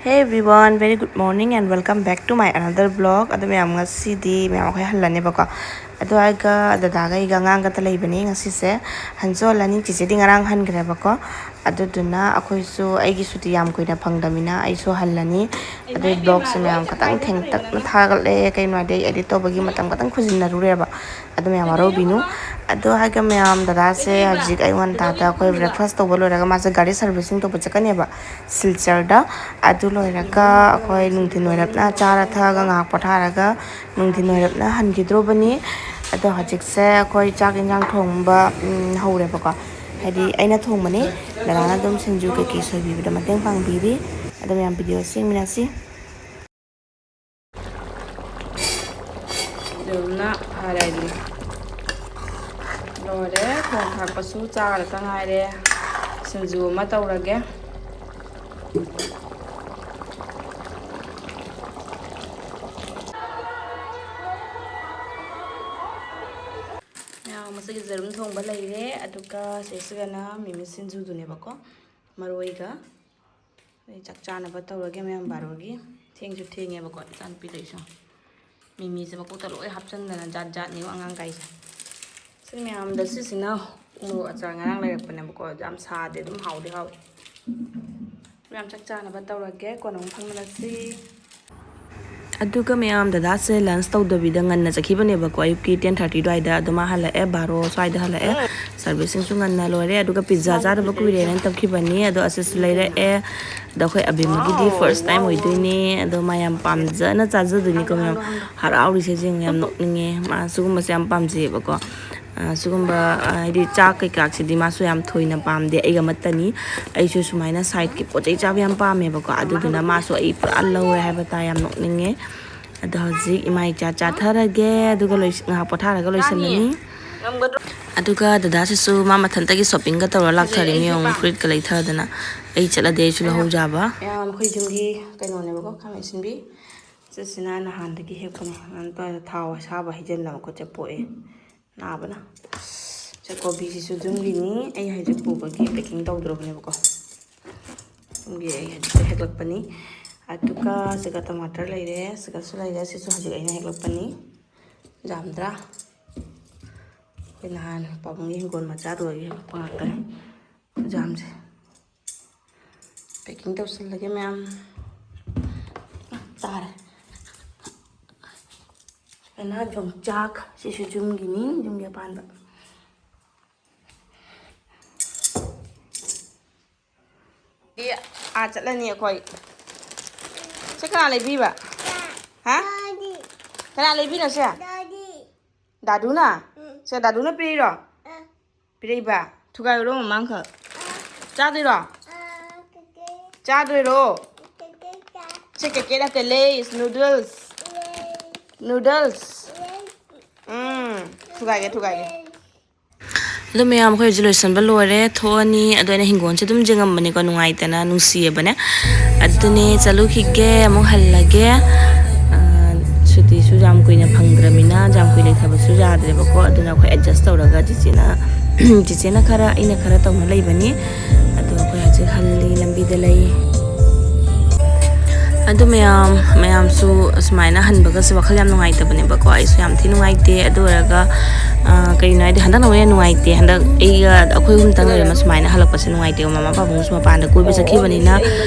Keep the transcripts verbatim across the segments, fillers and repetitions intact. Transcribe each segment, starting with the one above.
Hey everyone, very good morning and welcome back to my another vlog. ꯑꯗꯣ ꯃꯌꯥꯝ, ꯉꯁꯤꯗꯤ ꯃꯌꯥꯝ ꯑꯩꯈꯣꯏ ꯍꯜꯂꯅꯦꯕꯀꯣ꯫ ꯑꯗꯣ ꯑꯩꯒ ꯗꯗꯥꯒ ꯑꯩꯒ ꯑꯉꯥꯡꯒꯇ ꯂꯩꯕꯅꯤ ꯉꯁꯤꯁꯦ꯫ ꯍꯟꯁꯨ ꯍꯜꯂꯅꯤ, ꯆꯤꯆꯦꯗꯤ ꯉꯔꯥꯡ ꯍꯟꯈ꯭ꯔꯦꯕꯀꯣ꯫ ꯑꯗꯨꯗꯨꯅ ꯑꯩꯈꯣꯏꯁꯨ, ꯑꯩꯒꯤ ꯁꯨꯇꯤ ꯌꯥꯝ ꯀꯨꯏꯅ ꯐꯪꯗꯕꯅꯤꯅ ꯑꯩꯁꯨ ꯍꯜꯂꯅꯤ꯫ ꯑꯗꯨ vlogꯁꯦ ꯃꯌꯥꯝ ꯈꯤꯇꯪ ꯊꯦꯡꯇꯛꯅ ꯊꯥꯒꯠꯂꯛꯑꯦ, ꯀꯩꯅꯣ ꯍꯥꯏꯗꯤ edit ꯇꯧꯕꯒꯤ ꯃꯇꯝ ꯈꯤꯇꯪ ꯈꯨꯖꯤꯟꯅꯔꯨꯔꯦꯕ꯫ ꯑꯗꯨ ꯃꯌꯥꯝ ꯋꯥꯔꯧꯕꯤꯅꯨ꯫ ꯑꯗꯣ ꯍꯥꯏꯒ ꯃꯌꯥꯝ, ꯗꯗꯥꯁꯦ ꯍꯧꯖꯤꯛ ꯑꯌꯨꯛ ꯉꯟꯇꯥꯗ ꯑꯩꯈꯣꯏ breakfast ꯇꯧꯕ ꯂꯣꯏꯔꯒ ꯃꯥꯁꯦ ꯒꯥꯔꯤ servicing ꯇꯧꯕ ꯆꯠꯀꯅꯦꯕ ꯁꯤꯜꯆꯔꯗ꯫ ꯑꯗꯨ ꯂꯣꯏꯔꯒ ꯑꯩꯈꯣꯏ ꯅꯨꯡꯊꯤꯜ ꯑꯣꯏꯔꯞꯅ ꯆꯥꯔ ꯊꯛꯑꯒ ꯉꯥꯏꯍꯥꯛ ꯄꯣꯊꯥꯔꯒ ꯅꯨꯡꯊꯤꯜ ꯑꯣꯏꯔꯞꯅ ꯍꯟꯈꯤꯗ꯭ꯔꯣꯕꯅꯤ꯫ ꯑꯗꯣ ꯍꯧꯖꯤꯛꯁꯦ ꯑꯩꯈꯣꯏ ꯆꯥꯛ ꯌꯦꯟꯁꯥꯡ ꯊꯣꯡꯕ, ꯎꯝ, ꯍꯧꯔꯦꯕꯀꯣ꯫ ꯍꯥꯏꯗꯤ ꯑꯩꯅ ꯊꯣꯡꯕꯅꯤ, ꯗꯗꯥꯅ ꯑꯗꯨꯝ ꯁꯤꯡꯖꯨ ꯀꯩꯀꯩ ꯁꯣꯏꯕꯤꯕꯗ ꯃꯇꯦꯡ ꯄꯥꯡꯕꯤꯔꯤ꯫ ꯑꯗꯣ ꯃꯌꯥꯝ videoꯁꯦ ꯌꯦꯡꯃꯤꯟꯅꯁꯤ꯫ ꯑꯗꯨꯝꯅ ꯐꯔꯦ ꯑꯗꯨꯗꯤ꯫ ꯂꯣꯏꯔꯦ, ꯊꯣꯡ ꯊꯥꯛꯄꯁꯨ ꯆꯥꯔꯇ ꯉꯥꯏꯔꯦ꯫ ꯁꯤꯡꯖꯨ ꯑꯃ ꯇꯧꯔꯒꯦ꯫ ꯃꯌꯥꯝ ꯃꯁꯤꯒꯤ ꯌꯦꯔꯨꯝ ꯊꯣꯡꯕ ꯂꯩꯔꯦ, ꯑꯗꯨꯒ ꯁꯤꯁꯤꯒꯅ ꯃꯤꯃꯤ ꯁꯤꯡꯖꯨꯗꯨꯅꯦꯕꯀꯣ, ꯃꯔꯣꯏꯒ꯫ ꯑꯩ ꯆꯥꯛ ꯆꯥꯅꯕ ꯇꯧꯔꯒꯦ ꯃꯌꯥꯝ ꯕꯥꯔꯣꯒꯤ꯫ ꯊꯦꯡꯁꯨ ꯊꯦꯡꯉꯦꯕꯀꯣ, ꯏꯆꯥꯅꯨꯄꯤꯗꯩꯁꯨ꯫ ꯃꯤꯃꯤꯁꯦ ꯃꯀꯣꯛꯇ ꯂꯣꯏ ꯍꯥꯞꯆꯤꯟꯗꯅ ꯖꯥꯠ ꯖꯥꯠꯅꯤꯉꯣ ꯑꯉꯥꯡꯈꯩꯁꯦ꯫ ꯁꯤ ꯃꯌꯥꯝꯗ ꯁꯤꯁꯤꯅ ꯃꯣꯔꯣꯛ ꯑꯆꯥꯔ ꯉꯔꯥꯡ ꯂꯩꯔꯛꯄꯅꯦꯕꯀꯣ, ꯌꯥꯝ ꯁꯥꯗꯦ, ꯑꯗꯨꯝ ꯍꯥꯎꯗꯤ ꯍꯥꯎꯋꯦ꯫ ꯃꯌꯥꯝ ꯆꯥꯛ ꯆꯥꯅꯕ ꯇꯧꯔꯒꯦ, ꯀꯣꯟꯅ ꯑꯃꯨꯛ ꯐꯝꯃꯤꯟꯅꯁꯤ꯫ ꯑꯗꯨꯒ ꯃꯌꯥꯝ, ꯗꯗꯥꯁꯦ lunch ꯇꯧꯗꯕꯤꯗ ꯉꯟꯅ ꯆꯠꯈꯤꯕꯅꯦꯕꯀꯣ, ꯑꯌꯨꯛꯀꯤ ten thirty ꯑꯗꯨꯋꯥꯏꯗ꯫ ꯑꯗꯣ ꯃꯥ ꯍꯜꯂꯛꯑꯦ, ꯕꯥꯔꯣ ꯁ꯭ꯋꯥꯏꯗ ꯍꯜꯂꯛꯑꯦ꯫ Servicingꯁꯨ ꯉꯟꯅ ꯂꯣꯏꯔꯦ꯫ ꯑꯗꯨꯒ pizza ꯆꯥꯗꯕ ꯀꯨꯏꯔꯦꯅ ꯇꯧꯈꯤꯕꯅꯤ, ꯑꯗꯣ ꯑꯁꯤꯁꯨ ꯂꯩꯔꯛꯑꯦ꯫ ꯑꯗꯣ ꯑꯩꯈꯣꯏ ꯑꯕꯦꯝꯃꯒꯤꯗꯤ first time ꯑꯣꯏꯗꯣꯏꯅꯦ꯫ ꯑꯗꯣ ꯃꯥ ꯌꯥꯝ ꯄꯥꯝꯖꯅ ꯆꯥꯖꯗꯣꯏꯅꯤꯀꯣ ꯃꯌꯥꯝ꯫ ꯍꯔꯥꯎꯔꯤꯁꯦ ꯌꯦꯡꯉꯨ, ꯌꯥꯝ ꯅꯣꯛꯅꯤꯡꯉꯦ꯫ ꯃꯥ ꯁꯤꯒꯨꯝꯕꯁꯦ ꯌꯥꯝ ꯄꯥꯝꯖꯩꯌꯦꯕꯀꯣ꯫ ꯑ, ꯁꯤꯒꯨꯝꯕ, ꯑ, ꯍꯥꯏꯗꯤ ꯆꯥꯛ ꯀꯩꯀꯥꯁꯤꯗꯤ ꯃꯥꯁꯨ ꯌꯥꯝ ꯊꯣꯏꯅ ꯄꯥꯝꯗꯦ, ꯑꯩꯒ ꯑꯃꯠꯇꯅꯤ꯫ ꯑꯩꯁꯨ ꯁꯨꯃꯥꯏꯅ sideꯀꯤ ꯄꯣꯠ ꯆꯩ ꯆꯥꯕ ꯌꯥꯝ ꯄꯥꯝꯃꯦꯕꯀꯣ꯫ ꯑꯗꯨꯗꯨꯅ ꯃꯥꯁꯨ ꯑꯩ ꯄꯨꯔꯥ ꯂꯧꯔꯦ ꯍꯥꯏꯕ ꯇꯥꯏ, ꯌꯥꯝ ꯅꯣꯛꯅꯤꯡꯉꯦ꯫ ꯑꯗꯣ ꯍꯧꯖꯤꯛ ꯏꯃꯥ ꯏꯆꯥ ꯆꯥꯊꯔꯒꯦ, ꯑꯗꯨꯒ ꯂꯣꯏꯁ-, ꯉꯥꯏꯍꯥꯛ ꯄꯣꯊꯥꯔꯒ ꯂꯣꯏꯁꯤꯜꯂꯅꯤ꯫ ꯑꯗꯨꯒ ꯗꯗꯥꯁꯤꯁꯨ ꯃꯥ ꯃꯊꯟꯇꯒꯤ shoppingꯒ ꯇꯧꯔ ꯂꯥꯛꯊꯔꯤꯃꯤ ꯌꯦꯡꯉꯨ, ꯐꯨꯔꯤꯠꯀ ꯂꯩꯊꯗꯅ꯫ ꯑꯩ ꯆꯠꯂꯗꯤ ꯑꯩꯁꯨ ꯂꯧꯍꯧꯖꯕ꯫ ꯃꯌꯥꯝ ꯑꯩꯈꯣꯏ ꯌꯨꯝꯒꯤ ꯀꯩꯅꯣꯅꯦꯕꯀꯣ, ꯈꯥꯃꯦꯟ ꯑꯁꯤꯟꯕꯤ꯫ ꯁꯤꯁꯤꯅ ꯅꯍꯥꯟꯗꯒꯤ ꯍꯦꯛꯄꯅꯦ꯫ ꯅꯍꯥꯟ ꯊꯥꯎ ꯑꯁꯥꯕ ꯍꯩꯖꯤꯜꯂꯕ ꯈꯨꯠꯁꯦ ꯄꯣꯛꯑꯦ ꯅꯥꯕꯅ꯫ ꯁꯦ ꯀꯣꯕꯤꯁꯤꯁꯨ ꯌꯨꯝꯒꯤꯅꯤ꯫ ꯑꯩ ꯍꯧꯖꯤꯛ ꯄꯨꯕꯒꯤ packing ꯇꯧꯗ꯭ꯔꯕꯅꯦꯕꯀꯣ꯫ ꯌꯨꯝꯒꯤ ꯑꯩ ꯍꯧꯖꯤꯛꯇ ꯍꯦꯛꯂꯛꯄꯅꯤ꯫ ꯑꯗꯨꯒ ꯁꯤꯒ ꯇꯃꯥꯇꯔ ꯂꯩꯔꯦ, ꯁꯤꯒꯁꯨ ꯂꯩꯔꯦ꯫ ꯁꯤꯁꯨ ꯍꯧꯖꯤꯛ ꯑꯩꯅ ꯍꯦꯛꯂꯛꯄꯅꯤ꯫ ꯌꯥꯝꯗ꯭ꯔꯥ? ꯑꯩꯈꯣꯏ ꯅꯍꯥꯟ ꯄꯥꯕꯨꯡꯒꯤ ꯍꯤꯡꯒꯣꯜ ꯃꯆꯥꯗꯨꯗꯒꯤ ꯍꯦꯛꯂꯛꯄ ꯉꯥꯛꯇꯅꯤ ꯈꯨꯖꯥꯝꯁꯦ꯫ ꯄꯦꯀꯤꯡ ꯇꯧꯁꯜꯂꯒꯦ ꯃꯌꯥꯝ꯫ ꯇꯥꯔꯦ꯫ ꯁꯨꯃꯥꯏꯅ ꯌꯣꯡꯆꯥꯛ꯫ ꯁꯤꯁꯨ ꯌꯨꯝꯒꯤꯅꯤ, ꯌꯨꯝꯒꯤ ꯑꯄꯥꯟꯕ꯫ ꯗꯤ ꯑꯥ ꯆꯠꯂꯅꯤ ꯑꯩꯈꯣꯏ꯫ ꯁꯤ ꯀꯅꯥ ꯂꯩꯕꯤꯕ? ꯍꯥ? ꯀꯅꯥ ꯂꯩꯕꯤꯅꯣ ꯁꯦ? ꯗꯥꯗꯨꯅ? ꯁꯦ ꯗꯥꯗꯨꯅ ꯄꯤꯔꯤꯔꯣ? ꯄꯤꯔꯛꯏꯕ? ꯊꯨꯒꯥꯏꯔꯨꯔꯣ ꯃꯃꯥꯡꯈꯛ꯫ ꯆꯥꯗꯣꯏꯔꯣ? ꯆꯥꯗꯣꯏꯔꯣ? ꯁꯦ ꯀꯦꯀꯦ ꯅꯠꯇꯦ, ꯂꯦꯁ ꯅꯨꯗꯜꯁ꯫ ꯅꯨꯗꯜꯁ꯫ ꯎꯝ, ꯊꯨꯒꯥꯏꯒꯦ, ꯊꯨꯒꯥꯏꯒꯦ꯫ ꯑꯗꯣ ꯃꯌꯥꯝ, ꯑꯩꯈꯣꯏ ꯍꯧꯖꯤꯛ ꯂꯣꯏꯁꯟꯕ ꯂꯣꯏꯔꯦ, ꯊꯣꯛꯑꯅꯤ꯫ ꯑꯗꯣ ꯑꯩꯅ ꯍꯤꯡꯒꯣꯜꯁꯦ ꯑꯗꯨꯝ ꯌꯦꯡꯉꯝꯕꯅꯤꯀꯣ, ꯅꯨꯡꯉꯥꯏꯇꯅ, ꯅꯨꯡꯁꯤꯌꯦꯕꯅꯦ꯫ ꯑꯗꯨꯅꯦ, ꯆꯠꯂꯨꯈꯤꯒꯦ, ꯑꯃꯨꯛ ꯍꯜꯂꯒꯦ꯫ ꯑ, ꯁꯨꯇꯤꯁꯨ ꯌꯥꯝ ꯀꯨꯏꯅ ꯐꯪꯗ꯭ꯔꯃꯤꯅ, ꯌꯥꯝ ꯀꯨꯏꯅ ꯂꯩꯊꯕꯁꯨ ꯌꯥꯗ꯭ꯔꯦꯕꯀꯣ꯫ ꯑꯗꯨꯅ ꯑꯩꯈꯣꯏ ꯑꯦꯗꯖꯁ ꯇꯧꯔꯒ ꯆꯤꯆꯦꯅ, ꯆꯤꯆꯦꯅ ꯈꯔ, ꯑꯩꯅ ꯈꯔ ꯇꯧꯅ ꯂꯩꯕꯅꯤ꯫ ꯑꯗꯣ ꯑꯩꯈꯣꯏ ꯍꯧꯖꯤꯛ ꯍꯜꯂꯤ, ꯂꯝꯕꯤꯗ ꯂꯩ꯫ ꯑꯗꯨ ꯃꯌꯥꯝ, ꯃꯌꯥꯝꯁꯨ ꯑꯁꯨꯃꯥꯏꯅ ꯍꯟꯕꯒꯁꯦ ꯋꯥꯈꯜ ꯌꯥꯝ ꯅꯨꯡꯉꯥꯏꯇꯕꯅꯦꯕꯀꯣ꯫ ꯑꯩꯁꯨ ꯌꯥꯝ ꯊꯤ ꯅꯨꯡꯉꯥꯏꯇꯦ꯫ ꯑꯗꯨ ꯑꯣꯏꯔꯒ, ꯑ, ꯀꯩꯅꯣ ꯍꯥꯏꯗꯤ, ꯍꯟꯗꯛꯅ ꯑꯃꯨꯛ ꯍꯦꯟꯅ ꯅꯨꯡꯉꯥꯏꯇꯦ꯫ ꯍꯟꯗꯛ ꯑꯩꯒ ꯑꯩꯈꯣꯏ ꯑꯍꯨꯝꯇꯪ ꯂꯩꯔꯝꯕ ꯁꯨꯃꯥꯏꯅ ꯍꯜꯂꯛꯄꯁꯦ ꯅꯨꯡꯉꯥꯏꯇꯦꯕ꯫ ꯃꯃꯥ ꯄꯥꯕꯨꯡꯁꯨ ꯃꯄꯥꯟꯗ ꯀꯣꯏꯕ ꯆꯠꯈꯤꯕꯅꯤꯅ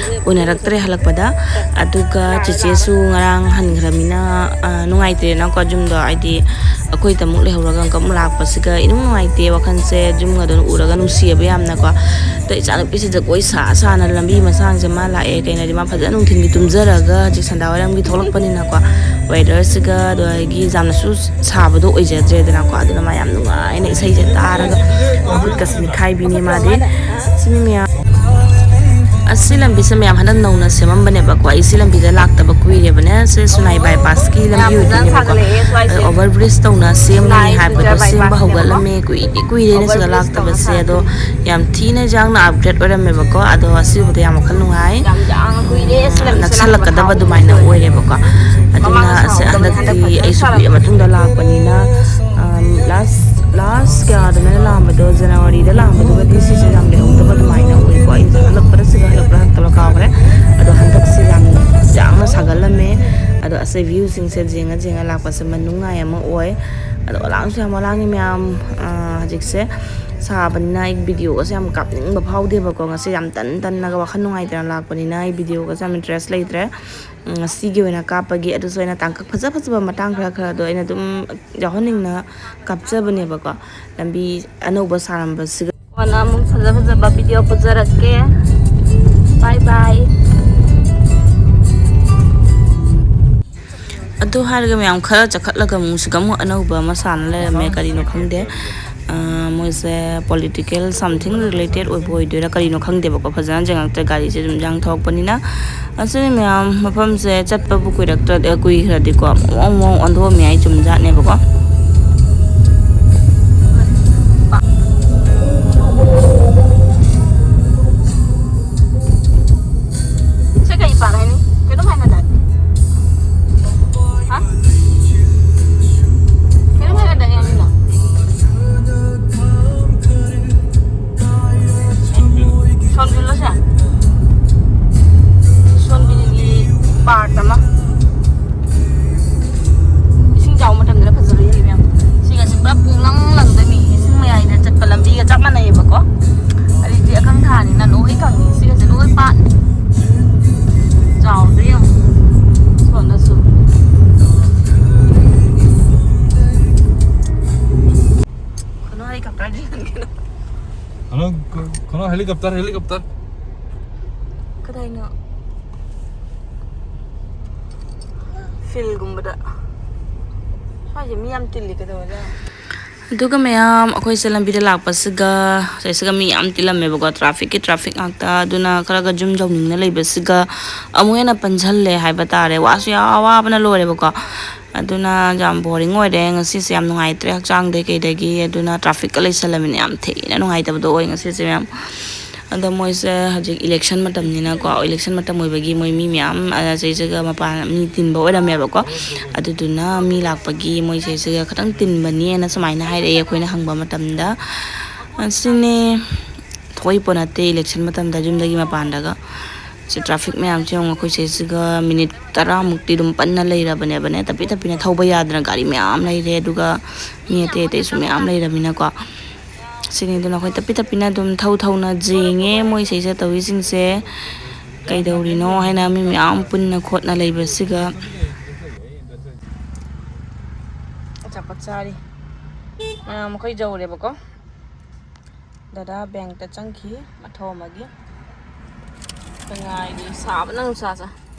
ꯎꯅꯔꯛꯇ꯭ꯔꯦ ꯍꯜꯂꯛꯄꯗ꯫ ꯑꯗꯨꯒ ꯆꯤꯆꯦꯁꯨ ꯉꯔꯥꯡ ꯍꯟꯈ꯭ꯔꯃꯤꯅ, ꯑ, ꯅꯨꯡꯉꯥꯏꯇ꯭ꯔꯦꯅꯀꯣ ꯌꯨꯝꯗꯣ꯫ ꯍꯥꯏꯗꯤ, ꯑꯩꯈꯣꯏꯗ ꯑꯃꯨꯛ ꯂꯩꯍꯧꯔꯒ ꯑꯃꯨꯛ ꯂꯥꯛꯄꯁꯤꯒ ꯏꯅꯨꯡ ꯅꯨꯡꯉꯥꯏꯇꯦ꯫ ꯋꯥꯈꯜꯁꯦ ꯌꯨꯝꯒꯗꯣ ꯎꯔꯒ ꯅꯨꯡꯁꯤꯌꯦꯕ ꯌꯥꯝꯅꯀꯣ꯫ ꯑꯗꯣ ꯏꯆꯥꯅꯨꯄꯤꯁꯦ ꯖꯒꯣꯏ ꯁꯥ ꯁꯥꯅ ꯂꯝꯕꯤ ꯃꯁꯥꯡꯁꯦ ꯃꯥ ꯂꯥꯛꯑꯦ꯫ ꯀꯩꯅꯣꯗꯤ ꯃꯥ ꯐꯖꯅ ꯅꯨꯡꯊꯤꯜꯒꯤ ꯇꯨꯝꯖꯔꯒ ꯍꯧꯖꯤꯛ ꯁꯟꯗꯥ ꯋꯥꯏꯔꯝꯒꯤ ꯊꯣꯛꯂꯛꯄꯅꯤꯅꯀꯣ꯫ ꯋꯦꯗꯔꯁꯤꯒ ꯑꯗꯒꯤ ꯌꯥꯝꯅꯁꯨ ꯁꯥꯕꯗꯣ ꯑꯣꯏꯖꯗ꯭ꯔꯦꯗꯅꯀꯣ꯫ ꯑꯗꯨꯅ ꯃꯥ ꯌꯥꯝ ꯅꯨꯡꯉꯥꯏꯅ ꯏꯁꯩꯁꯦ ꯇꯥꯔꯒ ꯃꯈꯨꯠꯀꯁꯦ ꯅꯤꯛꯈꯥꯏꯕꯤꯅꯤ ꯃꯥꯗꯤ꯫ ꯁꯤꯅꯤ ꯃꯌꯥꯝ꯫ ꯑꯁꯤ ꯂꯝꯕꯤꯁꯦ ꯃꯌꯥꯝ ꯍꯟꯗꯛ ꯅꯧꯅ ꯁꯦꯝꯃꯝꯕꯅꯦꯕꯀꯣ꯫ ꯑꯩ ꯁꯤ ꯂꯝꯕꯤꯗ ꯂꯥꯛꯇꯕ ꯀꯨꯏꯔꯦꯕꯅꯦ꯫ ꯁꯤ ꯁꯨꯅꯥꯏ ꯕꯥꯏꯄꯥꯁꯀꯤ ꯂꯝꯕꯤ ꯑꯣꯏꯗꯣꯏꯅꯦꯕꯀꯣ꯫ ꯑꯗꯣ ꯑꯣꯚꯔ ꯕ꯭ꯔꯤꯖ ꯇꯧꯅ ꯁꯦꯝꯒꯅꯤ ꯍꯥꯏꯕꯗꯣ ꯁꯦꯝꯕ ꯍꯧꯒꯠꯂꯝꯃꯦ꯫ ꯀꯨꯏꯗꯤ ꯀꯨꯏꯔꯦ ꯑꯩꯅ ꯁꯤꯗ ꯂꯥꯛꯇꯕꯁꯦ꯫ ꯑꯗꯣ ꯌꯥꯝ ꯊꯤꯅ ꯌꯥꯡꯅ ꯑꯞꯒ꯭ꯔꯦꯗ ꯑꯣꯏꯔꯝꯃꯦꯕꯀꯣ꯫ ꯑꯗꯣ ꯑꯁꯤꯕꯨꯗꯤ ꯌꯥꯝ ꯋꯥꯈꯜ ꯅꯨꯡꯉꯥꯏ꯫ ꯅꯛꯁꯜꯂꯛꯀꯗꯕ ꯑꯗꯨꯃꯥꯏꯅ ꯑꯣꯏꯔꯦꯕꯀꯣ꯫ ꯑꯗꯨꯅ ꯑꯁ ꯍꯟꯗꯛꯇꯤ ꯑꯩꯁꯨ ꯀꯨꯏꯔ ꯃꯇꯨꯡꯗ ꯂꯥꯛꯄꯅꯤꯅ, ꯑꯝ, ꯂꯥꯁ, ꯂꯥꯁ ꯀꯌꯥꯗꯅꯣ ꯂꯥꯛꯑꯝꯕꯗꯣ, ꯖꯅꯋꯥꯔꯤꯗ ꯂꯥꯛꯑꯝꯕꯗꯨꯒꯗꯤ ꯁꯤꯁꯦ ꯌꯥꯝ ꯂꯩꯍꯧꯗꯕ ꯑꯗꯨꯃꯥꯏꯅ ꯑꯣꯏꯀꯣ꯫ ꯑꯩꯅ ꯍꯜꯂꯛꯄꯗꯁꯨ ꯍꯜꯂꯛꯄ꯭ꯔꯥ ꯍꯜꯂꯛꯇꯕ꯭ꯔꯥ ꯀꯥꯎꯈ꯭ꯔꯦ꯫ ꯑꯗꯣ ꯍꯟꯗꯛꯁꯤ ꯌꯥꯝ ꯌꯥꯝꯅ ꯁꯥꯒꯠꯂꯝꯃꯦ꯫ ꯑꯗꯣ ꯑꯁꯤ ꯚ꯭ꯌꯨꯁꯤꯡꯁꯦ ꯌꯦꯡꯉ ꯌꯦꯡꯉ ꯂꯥꯛꯄꯁꯦ ꯃꯅꯨꯡꯉꯥꯏ ꯑꯃ ꯑꯣꯏ꯫ ꯑꯗꯣ ꯑꯂꯥꯡꯁꯨ ꯌꯥꯝ ꯑꯂꯥꯡꯉꯤ ꯃꯌꯥꯝ꯫ ꯑꯥ, ꯍꯧꯖꯤꯛꯁꯦ ꯁꯥꯕꯅꯤꯅ ꯑꯩ ꯚꯤꯗꯤꯑꯣꯒꯁꯦ ꯌꯥꯝ ꯀꯥꯞꯅꯤꯡꯕ ꯐꯥꯎꯗꯦꯕꯀꯣ꯫ ꯉꯁꯤ ꯌꯥꯝ ꯇꯟ ꯇꯟꯅꯒ ꯋꯥꯈꯜ ꯅꯨꯡꯉꯥꯏꯇꯅ ꯂꯥꯛꯄꯅꯤꯅ ꯑꯩ ꯚꯤꯗꯤꯑꯣꯒꯁꯦ ꯌꯥꯝ ꯏꯟꯇꯔꯦꯁ ꯂꯩꯇ꯭ꯔꯦ꯫ ꯎꯝ, ꯉꯁꯤꯒꯤ ꯑꯣꯏꯅ ꯀꯥꯞꯄꯒꯤ ꯑꯗꯨꯁꯨ ꯑꯩꯅ ꯇꯥꯡꯀꯛ ꯐꯖ ꯐꯖꯕ ꯃꯇꯥꯡ ꯈꯔ ꯈꯔꯗꯣ ꯑꯩꯅ ꯑꯗꯨꯝ ꯌꯥꯎꯍꯟꯅꯤꯡꯅ ꯀꯥꯞꯆꯕꯅꯦꯕꯀꯣ꯫ ꯂꯝꯕꯤ ꯑꯅꯧꯕ ꯁꯥꯔꯝꯕꯁꯤꯒ꯫ ꯀꯣꯟꯅ ꯑꯃꯨꯛ ꯐꯖ ꯐꯖꯕ ꯚꯤꯗꯤꯑꯣ ꯄꯨꯖꯔꯛꯀꯦ꯫ ꯕꯥꯏ ꯕꯥꯏ꯫ ꯑꯗꯨ ꯍꯥꯏꯔꯒ ꯃꯌꯥꯝ ꯈꯔ ꯆꯈꯠꯂꯒ ꯑꯃꯨꯛꯁꯤꯒ ꯑꯃꯨꯛ ꯑꯅꯧꯕ ꯑꯃ ꯁꯥꯅ ꯂꯩꯔꯝꯃꯦ꯫ ꯀꯔꯤꯅꯣ ꯈꯪꯗꯦ꯫ ꯑ, ꯃꯣꯏꯁꯦ ꯄꯣꯂꯤꯇꯤꯀꯦꯜ ꯁꯝꯊꯤꯡ ꯔꯤꯂꯦꯇꯦꯠ ꯑꯣꯏꯕ ꯑꯣꯏꯗꯣꯏꯔꯥ ꯀꯔꯤꯅꯣ ꯈꯪꯗꯦꯕꯀꯣ꯫ ꯐꯖꯅ ꯌꯦꯡꯉꯛꯇ꯭ꯔꯦ꯫ ꯒꯥꯔꯤꯁꯦ ꯑꯗꯨꯝ ꯌꯥꯡ ꯊꯧꯔꯛꯄꯅꯤꯅ꯫ ꯑꯁꯤꯅꯤ ꯃꯌꯥꯝ, ꯃꯐꯝꯁꯦ ꯆꯠꯄꯕꯨ ꯀꯨꯏꯔꯛꯇ꯭ꯔ-, ꯑ, ꯀꯨꯏꯈ꯭ꯔꯗꯤꯀꯣ ꯃꯑꯣꯡ ꯃꯑꯣꯡ ꯑꯣꯟꯊꯣꯛꯑꯝꯃꯦ ꯍꯥꯏ ꯆꯨꯝꯖꯥꯠꯅꯦꯕꯀꯣ꯫ ꯁꯤ ꯀꯩ ꯄꯥꯠ ꯍꯥꯏꯅꯤ? ꯀꯩꯅꯣꯝ ꯍꯥꯏꯅꯗꯥꯏ? ꯍꯥ? ꯀꯩꯅꯣꯝ ꯍꯥꯏꯅꯗꯥꯏꯅꯦ ꯃꯃꯤꯡꯗꯣ? ꯁꯣꯟꯕꯤꯜꯂꯣ ꯁꯦ? ꯁꯣꯟꯕꯤꯜꯒꯤ ꯄꯥꯔꯠ ꯑꯃ꯫ ꯏꯁꯤꯡ ꯆꯥꯎꯕ ꯃꯇꯝꯗꯅ ꯐꯖꯕ ꯍꯦꯜꯂꯤ ꯃꯌꯥꯝ꯫ ꯁꯤꯒꯁꯦ ꯄꯨꯔꯥ ꯄꯨꯡꯂꯪ ꯂꯪꯗꯣꯏꯅꯤ꯫ ꯏꯁꯤꯡ ꯃꯌꯥꯏꯗ ꯆꯠꯄ ꯂꯝꯕꯤꯒ ꯆꯞ ꯃꯥꯟꯅꯩꯌꯦꯕꯀꯣ꯫ ꯑꯗꯩꯗꯤ ꯑꯀꯪ ꯊꯥꯅꯤꯅ ꯂꯣꯏ ꯀꯪꯉꯤ꯫ ꯁꯤꯒꯁꯦ ꯂꯣꯏ ꯄꯥꯠ꯫ ꯆꯥꯎꯗ꯭ꯔꯥ ꯌꯦꯡꯉꯨ꯫ ꯁꯣꯝꯗꯁꯨ꯫ ꯀꯩꯅꯣ ꯍꯦꯂꯤꯀꯣꯞꯇꯔꯗꯤ ꯂꯪꯒꯤꯅꯣ꯫ ꯍꯜꯂꯣ, ꯀꯩꯅꯣ ꯍꯦꯂꯤꯀꯣꯞꯇꯔ, ꯍꯦꯂꯤꯀꯣꯞꯇꯔ꯫ ꯀꯗꯥꯏꯅꯣ? ꯐꯤꯜꯒꯨꯝꯕꯗ꯫ ꯁ꯭ꯋꯥꯏꯁꯦ ꯃꯤ ꯌꯥꯝ ꯇꯤꯜꯂꯤ, ꯀꯩꯗꯧꯔꯖꯥꯠꯅꯣ? ꯑꯗꯨꯒ ꯃꯌꯥꯝ ꯑꯩꯈꯣꯏꯁꯦ ꯂꯝꯕꯤꯗ ꯂꯥꯛꯄꯁꯤꯒ, ꯁꯤꯗꯩꯁꯤꯒ ꯃꯤ ꯌꯥꯝ ꯇꯤꯜꯂꯝꯃꯦꯕꯀꯣ, ꯇ꯭ꯔꯥꯐꯤꯛꯀꯤ ꯇ꯭ꯔꯥꯐꯤꯛ ꯉꯥꯛꯇ꯫ ꯑꯗꯨꯅ ꯈꯔꯒ ꯖꯨꯝ ꯌꯧꯅꯤꯡꯅ ꯂꯩꯕꯁꯤꯒ ꯑꯃꯨꯛ ꯍꯦꯟꯅ ꯄꯟꯁꯤꯜꯂꯦ ꯍꯥꯏꯕ ꯇꯥꯔꯦ꯫ ꯋꯥꯁꯨ ꯌꯥꯝ ꯋꯥꯕꯅ ꯂꯣꯏꯔꯦꯕꯀꯣ꯫ ꯑꯗꯨꯅ ꯌꯥꯝ ꯕꯣꯔꯤꯡ ꯑꯣꯏꯔꯦ ꯉꯁꯤꯁꯦ, ꯌꯥꯝ ꯅꯨꯡꯉꯥꯏꯇ꯭ꯔꯦ ꯍꯛꯆꯥꯡꯗꯩ ꯀꯩꯗꯒꯤ꯫ ꯑꯗꯨꯅ ꯇ꯭ꯔꯥꯐꯤꯛꯀ ꯂꯩꯁꯜꯂꯃꯤꯅ ꯌꯥꯝ ꯊꯤꯅ ꯅꯨꯡꯉꯥꯏꯇꯕꯗꯣ ꯑꯣꯏ ꯉꯁꯤꯁꯦ ꯃꯌꯥꯝ꯫ ꯑꯗꯣ ꯃꯣꯏꯁꯦ ꯍꯧꯖꯤꯛ ꯏꯂꯦꯛꯁꯟ ꯃꯇꯝꯅꯤꯅꯀꯣ, ꯏꯂꯦꯛꯁꯟ ꯃꯇꯝ ꯑꯣꯏꯕꯒꯤ ꯃꯣꯏ ꯃꯤ ꯃꯌꯥꯝ, ꯑ, ꯁꯤꯗꯩꯁꯤꯒ ꯃꯄꯥꯟ ꯃꯤ ꯇꯤꯟꯕ ꯑꯣꯏꯔꯝꯃꯦꯕꯀꯣ꯫ ꯑꯗꯨꯗꯨꯅ ꯃꯤ ꯂꯥꯛꯄꯒꯤ ꯃꯣꯏ ꯁꯤꯗꯩꯁꯤꯒ ꯈꯤꯇꯪ ꯇꯤꯟꯕꯅꯦꯅ ꯁꯨꯃꯥꯏꯅ ꯍꯥꯏꯔꯛꯑꯦ ꯑꯩꯈꯣꯏꯅ ꯍꯪꯕ ꯃꯇꯝꯗ꯫ ꯑꯁꯤꯅꯦ꯫ ꯀꯣꯏ ꯄꯣ ꯅꯠꯇꯦ ꯏꯂꯦꯛꯁꯟ ꯃꯇꯝꯗ ꯌꯨꯝꯗꯒꯤ ꯃꯄꯥꯟꯗꯒ꯫ ꯁꯤ ꯇ꯭ꯔꯥꯐꯤꯛ ꯃꯌꯥꯝꯁꯦ ꯌꯦꯡꯉꯣ, ꯑꯩꯈꯣꯏ ꯁꯤꯁꯤꯒ ꯃꯤꯅꯤꯠ ꯇꯔꯥꯃꯨꯛꯇꯤ ꯑꯗꯨꯝ ꯄꯟꯅ ꯂꯩꯔꯕꯅꯦꯕꯅꯦ꯫ ꯇꯞꯄꯤ ꯇꯞꯄꯤꯅ ꯊꯧꯕ ꯌꯥꯗꯅ ꯒꯥꯔꯤ ꯃꯌꯥꯝ ꯂꯩꯔꯦ, ꯑꯗꯨꯒ ꯃꯤ ꯑꯇꯩ ꯑꯇꯩꯁꯨ ꯃꯌꯥꯝ ꯂꯩꯔꯃꯤꯅꯀꯣ꯫ ꯁꯤꯅꯤ ꯑꯗꯨꯅ ꯑꯩꯈꯣꯏ ꯇꯞꯄꯤ ꯇꯞꯄꯤꯅ ꯑꯗꯨꯝ ꯊꯧ ꯊꯧꯅ ꯌꯦꯡꯉꯦ ꯃꯣꯏ ꯁꯤꯁꯦ ꯇꯧꯔꯤꯁꯤꯡꯁꯦ ꯀꯩꯗꯧꯔꯤꯅꯣ ꯍꯥꯏꯅ ꯃꯤ ꯃꯌꯥꯝ ꯄꯨꯟꯅ ꯈꯣꯠꯅ ꯂꯩꯕꯁꯤꯒ꯫ ꯑꯆꯥꯄꯣꯠ ꯆꯥꯔꯤ꯫ ꯃꯌꯥꯝ ꯑꯩꯈꯣꯏ ꯌꯧꯔꯦꯕꯀꯣ꯫ ꯗꯗꯥ ꯕꯦꯡꯛꯇ ꯆꯪꯈꯤ ꯃꯊꯧ ꯑꯃꯒꯤ꯫ ꯉꯥꯏꯔꯤ꯫ ꯁꯥꯕꯅ ꯅꯨꯡꯁꯥꯁꯦ꯫